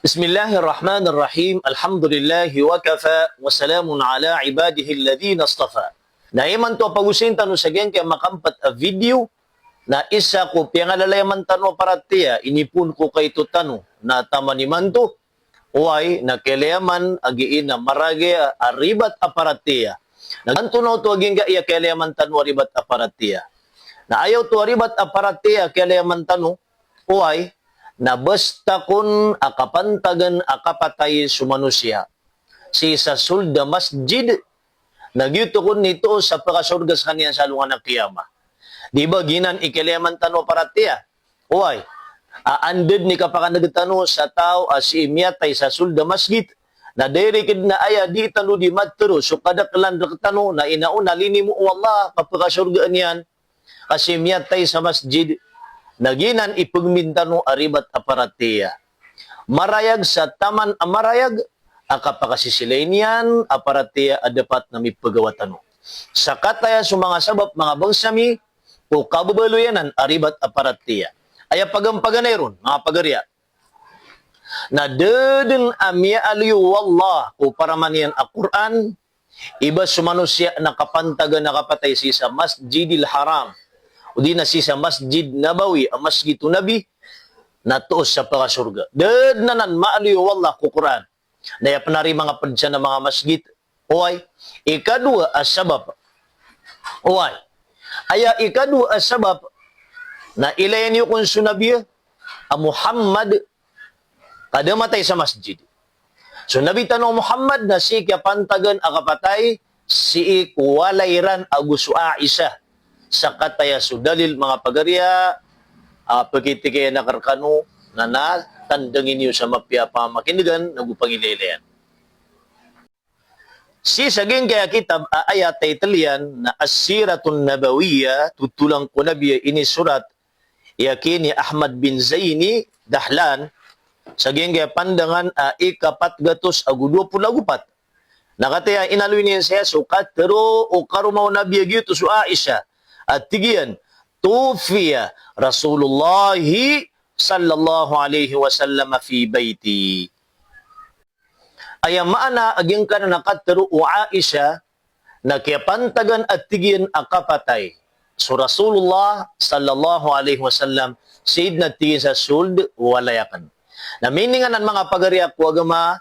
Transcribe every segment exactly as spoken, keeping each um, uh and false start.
Bismillahirrahmanirrahim. Alhamdulillahi wa kafa, wa salamun ala ibadihilladhina istafa. Na imanto a pagosayn tano sa giyangkaya makampat a video, na isa ko piyangalalayaman tano a paratiyaya, inipoon ko kaito tano, na taman imanto, oway, na kailayaman a giyai na maragaya a ribat a paratiyaya. Na ganto na oto a giyangkaya kailayaman tano a ribat a paratiyaya. Na aya oto a ribat a paratiyaya kailayaman tano, oway, na basta kon a kapantagan a kapatay so manosiya sii sa sold a masjid, na giyoto kon i toos sa pekasorga sekaniyan sa alongan a kiyama. Di ba giyanan i kailayaman tano a paratiyaya? Oway, a anda den i kapakaneg tano sa taw a sii miyatay sa sold a masjid, na direct den a aya dii tano di matero so kadaklan rektano, na inaona linimo o Allah a kapekasorgaan iyan, ka sii miyatay sa masjid, na giyanan i pegmin tano a ribat a paratiyaya. Marayag sa taman a marayag a kapakasisilay niyan a paratiyaya a dapat na mipegawa tano. Sakataya so manga sabap, manga bangsa mi, ko kababaloy anan a ribat a paratiyaya. Aya pagampaganay ron, manga pagariya, na da den a miyaaloy o Allah ko paraman iyan a Qur'an, i ba so manosiya na kapantagan a kapatay sii sa Masjidil Haram, odi na sii sa Masjid Nabawi, a masjid o Nabi, na toos sa pekasorga. Da den anan maaloy o Allah ko Qur'an. Na aya pen ari manga ped san a manga masjid. Oway. Ikadowa a sabap. Oway. Aya ikadowa a sabap, na ilaya niyo kon so Nabi a Muhammad ka da matay sa masjid. So Nabi tano a Muhammad na sii kiyapantagan a kapatay sii ko walay iran ago so Aisha. Sakataya so dalil, manga pagariya, a, pekitikayan akn rekano, na, na tandangin iyo sa mapiya a pamakinegan ago pangilaylayan. Sii sa giyangkaya kitab a aya title iyan na As-Siratun Nabawiyah, Totolan ko Nabi a inisorat, aya ki ni Ahmad bin Zaini Dahlan, sa giyangkaya pandangan a ikapat gatos ago dowa polo ago pat. Na katii a inaloy niyan saya so katero o karoma o Nabi a giyoto so Aisha, a tig iyan, "Tuwuffiya Rasulullahi sallallahu alaihi wasallam fi baiti." Aya maana a giyangkanan a katero o Aisha, na kiyapantagan a tig iyan a kapatay so Rasulullah sallallahu alaihi wasallam, sii den a tig iyan sa sold o walay akn. Na meaning anan, manga pagariya ko agama,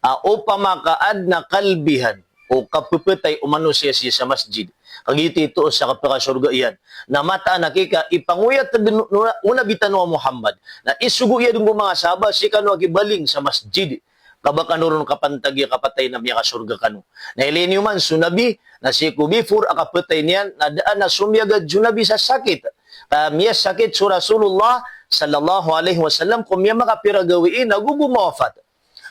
a opama ka adna kalbihan o kapepetay o manosiya sii sa masjid, ka giyoto i toos sa kapekasorga iyan, na mataan a kika ipangoyat den o, o Nabi tano a Muhammad, na isogo iyan den ko manga sahaba, sii kano a kibaling sa masjid, ka ba kano ron kapantagi a kapatay na miyakasorga kano. Na ilay niyo man so Nabi, na sii ko before a kapatay niyan, na da a somiyagad so Nabi sa sakit. Ka miyasakit so Rasulullah sallallahu alaihi wasallam ko miyamakapira gawii, na go bo mawafat.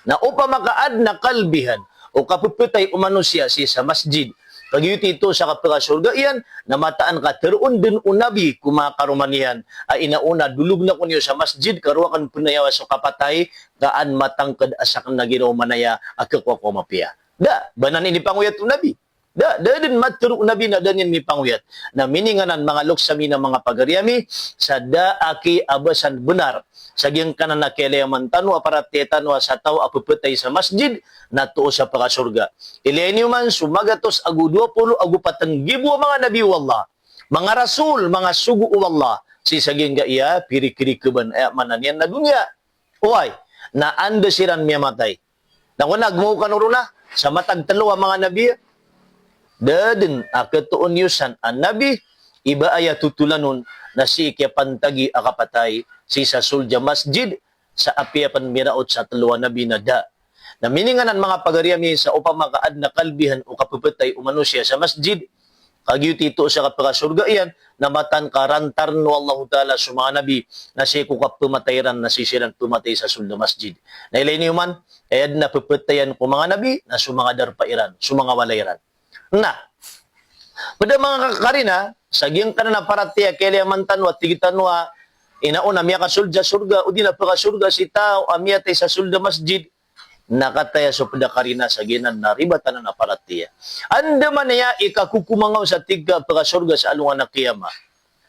Na opama ka adna kalbihan o kapepetay o manosiya sii sa masjid, ka giyoto i toos sa kapekasorga iyan, na mataan ka teroon den o Nabi ko manga karoma niyan a inaona, dolog na ko niyo sa masjid, ka roo akn penayawa so kapatay, ka an matangked a sakn a ginawa manaya a kekowa ko mapiya. Da, ba anan inipangoyat o Nabi. Da, da den matero o Nabi na da niyan mipangoyat. Na meaning anan, manga loks ami na manga pagari ami, sa da a kiyabasan benar sa giyangkanan a kailayaman tano a paratiyaya tano a sa taw a pepetay sa masjid na toos sa pekasorga. Ilay niyo man so magatos ago dowa polo ago pat nggibo a manga nabi o Allah, manga rasul, manga sogo o Allah, sii sa giyangkaya pirikirikeban, aya maana niyan na doniya. Oway, na anda siran miyamatay? Na kon a gmaw kano ron a sa matag telo a manga nabi, da den a ketoon iyo san a nabi, i ba aya totolan on na sii kiyapantagi a kapatay sii sa sold a masjid, sa apiya pen miraot sa telo a nabi na da. Na meaning anan, manga pagari ami, sa opama ka adna kalbihan o kapepetay o manosiya sa masjid, ka giyoto i toos sa kapekasorga iyan, na mataan ka rantarn o Allahu Ta'ala so manga nabi, na sii ko kapematay iran, na sii siran pematay sa sold a masjid. Na ilay niyo man, aya den a pepetayan ko manga nabi, na so manga darpa iran, so manga walay iran. Na ped a manga karina sa giyangkanan a paratiyaya a kailayaman tano a tig tano a inaona miyakasold sa sorga, odi na pekasorga si taw a miyatay sa sold a masjid, na kataya so ped a karina sa giyanan na ribat anan a paratiyaya. Andamanaya i kakokomangaw sa tig ka pekasorga sa alongan a kiyama,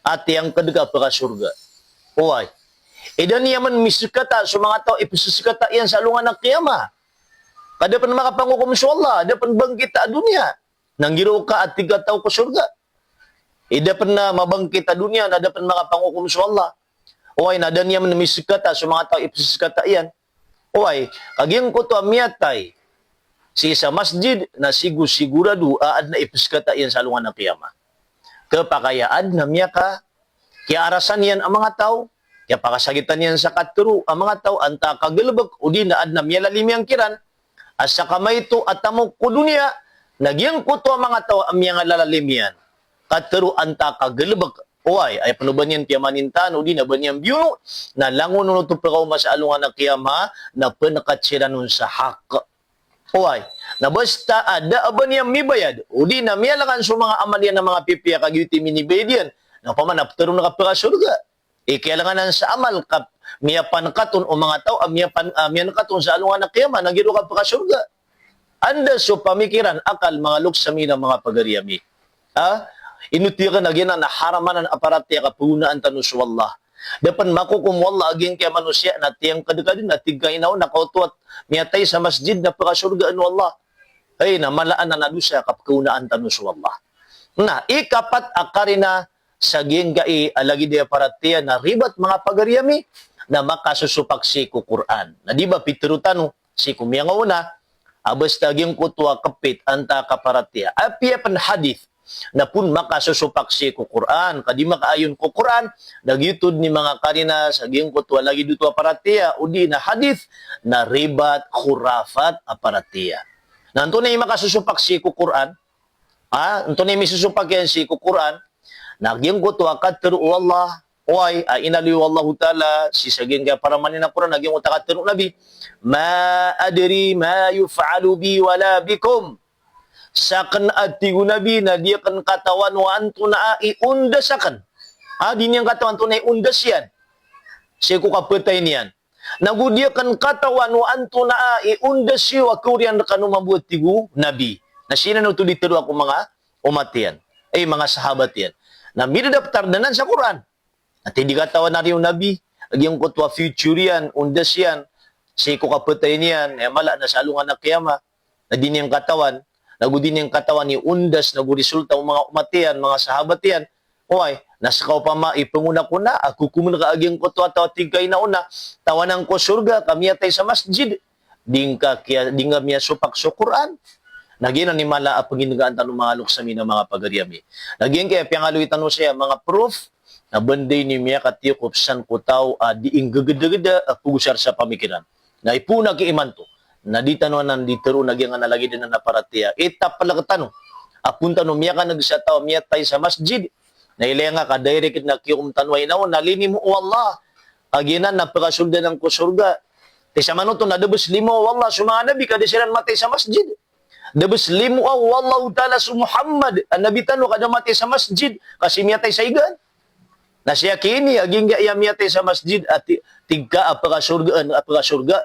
a tiyangked ka pekasorga. Oway. Ida niyan man miskata so manga taw a ipskata iyan sa alongan a qiyamah. Ka da pn makapangokom so Allah, da pn bangkita a doniya. Na nggiraw ka a tig a taw ko sorga. Ida pn a mabangkita a doniya, na da pn makapangokom so Allah. Oway, na da niyan man miskata so manga taw a ipskata iyan. Oway, ka giyangkoto a miyatay sii sa masjid, na sigo-, sigorado a adn a ipskata iyan sa alongan a qiyamah. Khapakay a adn a miyaka, kiyaarasan iyan a manga taw, kiyapakasakitan iyan sa katharo a manga taw, antaa ka galbk, odi na adn a miyalalim iyan kiran, a saka maito a tamok ko doniya, na giyangkoto a manga taw a miyangalalalim iyan. Katharo antaa ka galbk, oway, aya pn o ba niyan piyamanintaan, odi na ba niyan biyono, na langon on oto pkaoma sa alongan a qiyamah, na pnkat siran on sa haq. Oway, na basta a da a ba niyan mibayad, odi na miyalangan so manga amal iyan a manga pipiya ka giyoto i minibayad iyan, na opama na ptharoon ka pkasorga. I kiyalanganan sa amal ka miyapankat on o manga taw a miyapan-, a miyankat on sa alongan a qiyamah, na giraw ka pkasorga. Anda so pamikiran, akal, manga loks ami na manga pagari ami. Ha? Ino tiyakan a giyanan a haram anan a paratiyaya ka pgonaan tano so Allah. Da pn makokom o Allah a giyangkaya manosiya na tiyangkadkad na tig ka inaon na kaoto a miyatay sa masjid na pkasorgaan o Allah. Ay, na mala anan a dosa ka pkagonaan tano so Allah. Na ikapat a karina sa giyangkai a lagid a paratiyaya na ribat, manga pagari ami, na makasosopak sii ko Qur'an. Na di ba pitharo tano sii ko miyangaona a basta giyangkoto a kpit antaa ka paratiyaya, apiya pn hadith, na pn makasosopak sii ko Qur'an, ka di makaayon ko Qur'an, na giyoto dn i manga karina sa giyangkoto a lagid oto a paratiyaya, odi na hadith, na ribat, khurafat a paratiyaya. Na antonaa i makasosopak sii ko Qur'an? Ha? Antonaa i misosopak iyan sii ko Qur'an? Na giyangkoto a katharo o Allah, oway, a inaloy o Allahu Ta'ala sii sa giyangkaya paramanin a Qur'an, a giyangkoto a katharo o Nabi, "Ma adri ma yuf'alu bi wala bikum." Sakn a tig o Nabi na di akn katawan o antonaa i ondas akn. Ha, di niyan katawan antonaa i ondas iyan sii ko kapatay niyan. Nago di akn katawan o antonaa i ondas iyo a kaoriyan rkano mambo, a tig o Nabi. Na sii nan oto di tharoa ko manga omat iyan, ay, manga sahabat iyan. Na midadaptar dn anan sa Qur'an. Na tig, di katawan ari o Nabi a giyangkoto a future iyan, ondas iyan sii ko kapatay niyan, aya mala na sa alongan a qiyamah. Na di niyan katawan, nago di niyan katawan i ondas nago resulta o manga omat iyan, manga sahabat iyan. Oway, na ska opama i pngonakona a kokomn ka a giyangkoto a taw a tig ka inaon na tawanan ko sorga ka miyatay sa masjid. Di ngka kiya-, di ngka miyasopak so Qur'an. Na giyanan i mala a pnggnkaan tano, manga loks ami na manga pagari ami. Na giyangkaya piyangaloy tano saya, manga proof, na ba dn ini miyakatiyokop san ko taw a di nggagdagda a pgosar sa pamikiran. Na ipoon aki imanto na di tano anan di tharoon a giyanan a lagid anan a paratiyaya. Itaplk tano a poon tano miyakan'g sa taw a miyatay sa masjid. Na ilaya ngka ka direct na kiyokom tano a inaon na linimo o Allah a giyanan na pkasold anan ko sorga. Tig sa manoto na da bs limo o Allah so manga nabi ka da siran matay sa masjid. Da bs limo o Allahu Ta'ala so Muhammad a nabi tano ka da matay sa masjid, ka sii miyatay sa igaan. Na sii aki ini a giyangkaya miyatay sa masjid a ti-, tig ka a pkasorgaan, a pkasorga.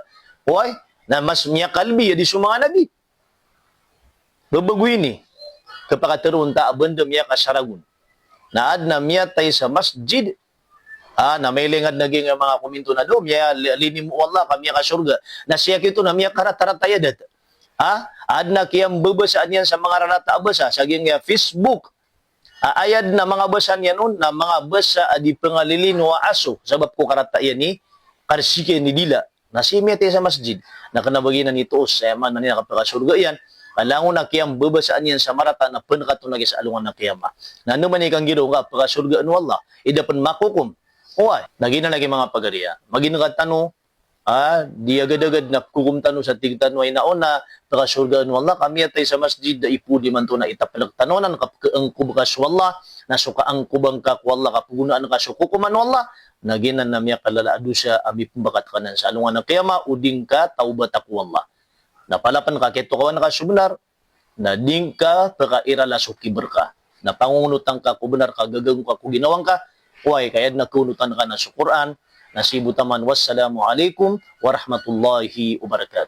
Oway, na mas miyakalbi a di so manga nabi. Ba bago ini, khapakatharoon ta a ba dn miyakasarag on na adn a miyatay sa masjid. Ah, na mailay ngka dn a giyangkaya manga komento na da, miya-, li-, linimo o Allah ka miyakasorga. Na sii aki oto na miyakaratarata i adat. Ah, adn a kiyambabasaan iyan sa manga rarata a basa sa giyangkaya Facebook. Ah, aya dn a manga basa niyan on na manga basa a di pngalilino a aso, sabap ko karata iyan i karsiki iyan i dila. Na sii miyatay sa masjid. Na kna ba giyanan i toos, aya maana niyan na kapakasorga iyan. Ka langon a kiyambabasaan iyan sa marata na pnkat on lagid sa alongan a qiyamah. Na anda man i kanggiraw ngka a pkasorgaan o Allah, i da pn makokom. Oway, na giyanan lagid, manga pagariya. Magin'g tano, ah, di agadagad na pkokom tano sa tig tano a inaon na pkasorgaan o Allah, ka miyatay sa masjid, da ipoon imanto na itaplk tano anan ka pkaangkob ka so Allah, na so kaangkoban ka ko Allah, ka pgonaan ka so kokoman o Allah, na giyanan na miyakalala a dosa a mipmbakat ka anan sa alongan a qiyamah, o di ngka tawbata ko Allah. Na palapn ka kiyatokawan ka so bnar, na di ngka pkairala so kibr ka. Na pangongonotan ka ko bnar ka gagago ka ko ginawa ngka, oway, ka aya dn a kaonotan ka na so Qur'an, na sii bo taman. Wassalamu alaikum warahmatullahi wabarakatuh.